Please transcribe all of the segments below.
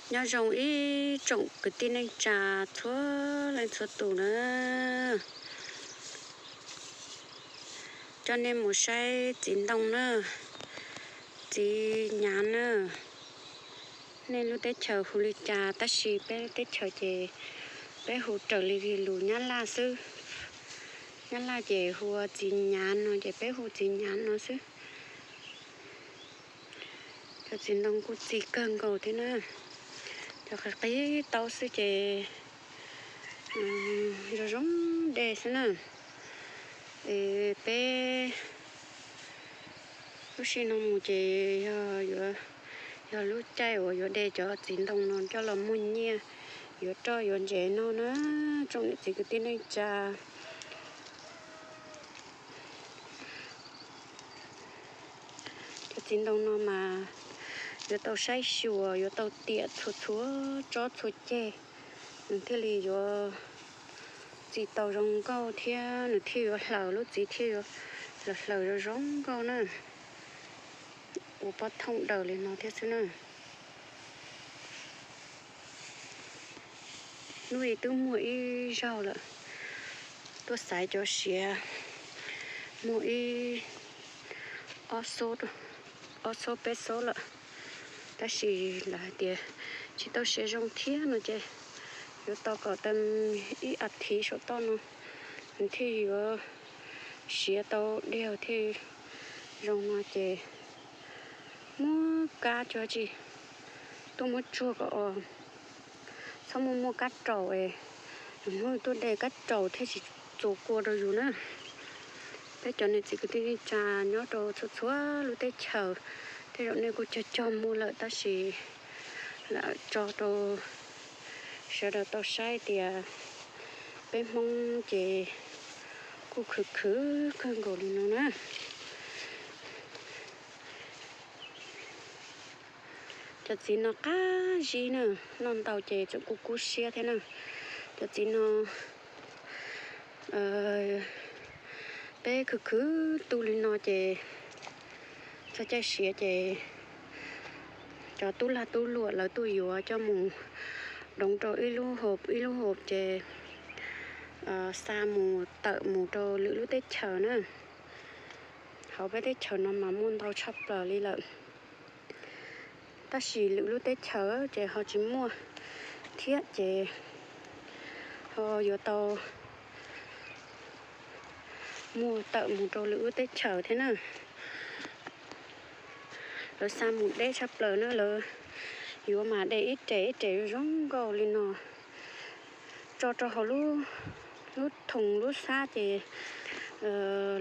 Nyob zoo ib tsoom kwv tij neej tsa txhua leej txhua tus na. Coj nej mus saib txiv ntoo na, txiv nyav na. Nej lub teb chaws hu li cas tab sis peb lub teb chaws ces peb hu raws li lus Nyab Laj xwb. Nyab Laj ces hu ua txiv nyav no ces peb hu txiv nyav no xwb. Cov txiv ntoo kuj txi kawg nkaus thiab na. Cov qis qis taub xwb ces zoo zoo de xwb na. Es peb lub sij no mus ces yog yuav, yog lub caij uas yuav de cov txiv ntoo no coj los muag nyiaj yuav roj yuav ntsev noj na, tsoom niam txiv kwv tij neej tsa. Cov txiv ntoo no mas yuav tau saib xyuas, yuav tau tiam txhua txhua tsob txhua ceg, nws thiaj li yuav txi tau zoo nkauj thiab nws thiaj yuav hlaws, lub txiv thiaj yuav hlaws hlaws zoo zoo nkauj na. Ua pob thooj daws li no thiab xwb na. Hnub i twb muag ib zaug lawm, tuaj xaiv cov siav muag ib ob xob, ob xob peb xob lawm, tab sis lawv hais tias tsis tau siav zoo thiab no ces yuav tos kom tau ib as thiv saum toj no nws thiaj yuav siav tau diaug thiaj zoo no ces muab kab cov tsi tuaj muab tsuag kom txhob muaj muaj kab raus es hnub tuaj de kab raus thiaj tsis txuas kua rau yus na. Peb cov niam txiv kwv tij neej tsa nyob rau txhua txhua lub teb chaws, tej zaum nej kuj cog cog muag lawm tab sis lam tso rau sawv daws tau saib tias peb Hmoob ces kuj khwv khwv kawg nkaus li no na. Cov txiv no qab zib na, noj ntau ces tseem kuj kub siab thiab na. Cov txiv no peb khwv khwv tu li no ces txog caij siav ces cov tub lag tub luam lawv tuaj yuav coj mus doov rau ib lub hauv ib lub hauv ces xa mus tawm mus rau lwm lub teb chaws na. Hauv peb teb chaws no mas muaj ntau tshaj plaws li lawm, tab sis lwm lub teb chaws ces ho tsis muaj thiab ces ho yuav tau muag tawm mus rau lwm lub teb chaws thiab na. Lawv xa mus deb tshaj plaws na, lawv yuav mas de ib rev ib rev zoo nkauj li no tso rau hauv lub thooj lub xab ces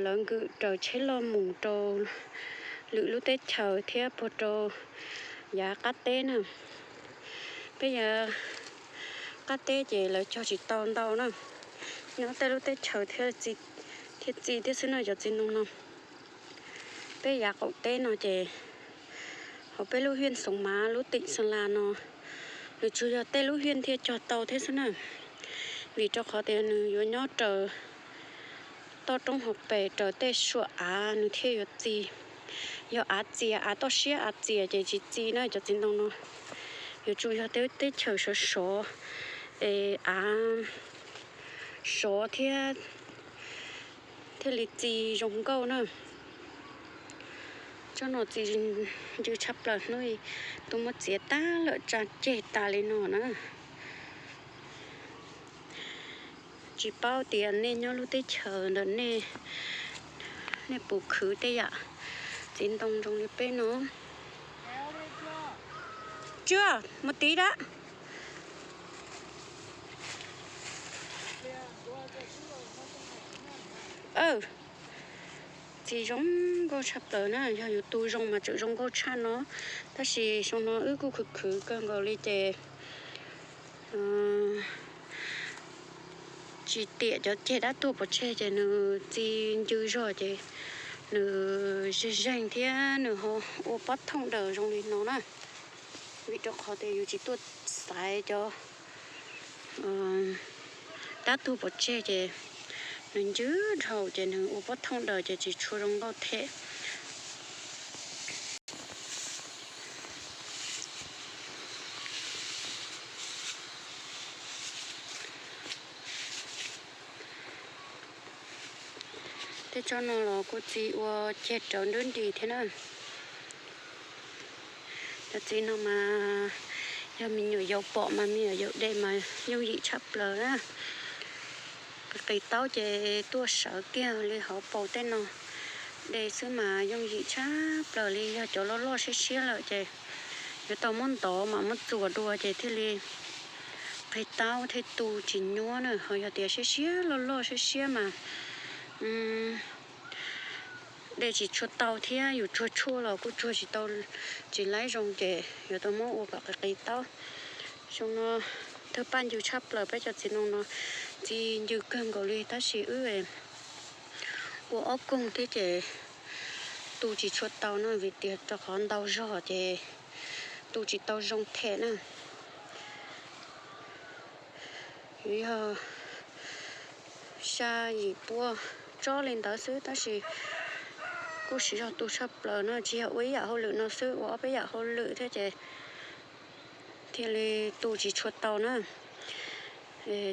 lawv nkwm raws tsheb loj mus rau lwm lub teb chaws thiab puag rau yav qab teb na. Peb yav qab teb ces lawv cog tsis tau ntau na, nyob tej lub teb chaws thiaj txi thiab xwb na cov txiv ntoo no. Peb yav qaum teb no ces hauv peb lub hiaj Xoov Mav lub teem Xa Las no nws tsuas yog tej lub hiaj thiaj cog tau thiab xwb na, vim rau qhov tias nws yuav nyob raws toj roob hauv pes raws tej suam av nws thiaj yuav txi. Yog av txias, av toj siab av txias ces tsis txi na cov txiv ntoo no. Yuav tsum yog tej teb chaws sov sov es av sov thiab thiaj li txi zoo nkauj na. Tsob no txi ncw tshaj plaws, hnub i tuaj muab txiav tag lawm tsa ceg tas li no na. Tsis paub tias nej nyob lub teb chaws ntawm nej, nej puas khwv tej yam txiv ntoo zoo li peb no. Tsw, mus tiv dab. Txi zoo nkauj tshaj plaws na, yog yus tu zoo mas tseem zoo nkauj tshaj no, tab sis xyoo no wb kuj khwv khwv kawg nkaus li ces tsis tiam cov ceg dab tuag pov tseg ces nws txi ncw zog ces nws zeeg zeeg thiab nws ho ua pob thooj daws zoo li no na. Vim rau qhov tias yus tsis tuaj xaiv cov dab tuag pov tseg ces nws ncw dhau ces nws ua pob thooj daws ces tsis tshua zoo nkauj thiab. Tej tsob no los kuj txi ua ceg rawv nrub nris thiab na. Cov txiv no mas yog me nyuam yaus pom mas me nyuam yaus de mas yooj yim tshaj plaws na. Qis qis taub ces tuaj sawv kiag li hauv paus tej no de xwb mas yooj yim tshaj plaws li. Yog cov loj loj siab siab lawm ces yuav tau muab ntov mas muab txuas dua ces thiaj li qis taub thiaj tu tsis nyuab na. Ho yog tias siab siab loj loj siab siab mas de tsis tshua tau thiab, yus tsuag tshuaj los kuj tsuag tsis tau, tsis laib zoo ces yuav tau muab ua kom qis qis taub. Xyoo no thawj paj ncw tshaj plaws, peb cov txiv ntoo no txi ncw kawg nkaus li tab sis wb ua ob koog thiab ces tu tsis tshua tau na, vim tias rau qhov ntau zog ces tu tsis tau zoo them na. Yog xya yim pua tsob li ntawd xwb tab sis kuj siv zog tu tshaj plaws na, tsis yog ua ib yam hauj lwm no xwb, ua ob peb yam hauj lwm thiab ces thiaj li tu tsis tshua tau na.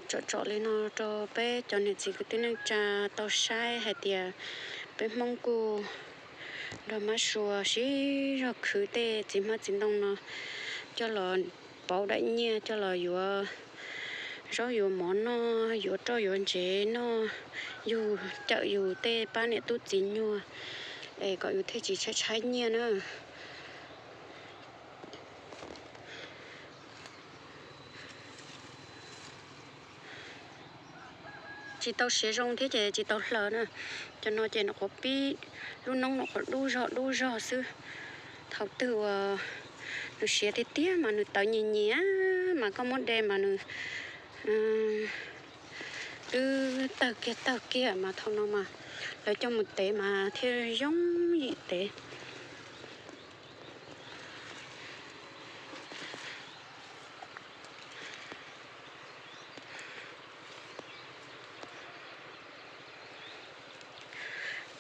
Tsom tsom li no rau peb cov niam txiv kwv tij neej tsa tau saib hais tias peb Hmoob kuj nrog mab sua siv zog khwv tej txiv hmab txiv ntoo no coj los pauv daim nyiaj coj los yuav zaub yuav mov noj, yuav roj yuav ntsev noj, yug cawm yus tej pab niam tub txiv nyuag es kom yus thiaj tsis tshaib tshaib nyiaj na. Tsis tau siav zoo thiab ces tsis tau hlaws na. Cov no ces nyuam qhuav pib, lub noob nyuam qhuav dub zog dub zog xwb. Thaum twg uas nws siav tiag tiag mas nws tawv nyias nyias mas koj muab de mas nws twb tawg kiag tawg kiag mas thaum no mas lawv coj mus tev mas thiaj yooj yim tev.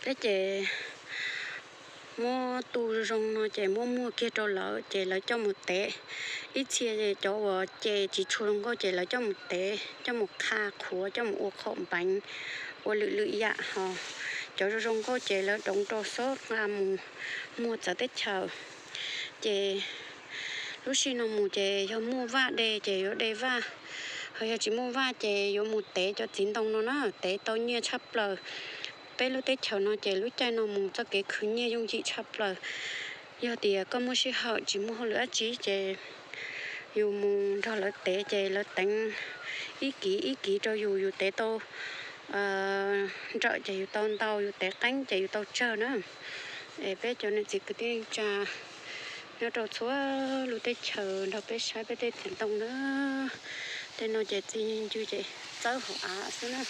Peb ces muab tu zoo no ces muab muag kiag rau lawv ces lawv coj mus tev. Ib txhia cov uas ces tsis tshua zoo nkauj ces lawv coj mus tev, coj mus qha qhuav, coj mus ua khaum npeev, ua lwm lwm yam hos. Cov zoo zoo nkauj ces lawv doov rau xob nqa mus muag txawv teb chaws. Ces lub sij no mus ces yog muaj vaj de ces yuav de vaj, ho yog tsis muaj vaj ces yuav mus tev cov txiv ntoo no na, tev tau nyiaj tshaj plaws. Peb lub teb chaws no ces lub caij no mus txoj kev khwv nyiaj yooj yim tshaj plaws. Yog tias koj muaj sij hawm tsis muaj hauj lwm dab tsi ces yus mus nrog lawv tev ces lawv teev ib kiv ib kiv rau yus, yus tev tau nrawm ces yus tau ntau, yus tev qeeb ces yus tau tsawg na. Es peb cov niam txiv kwv tij neej tsa nyob rau txhua lub teb chaws nrog peb saib peb tej txiv ntoo na. Tej no ces txi ncw ces txawb hauv av xwb na.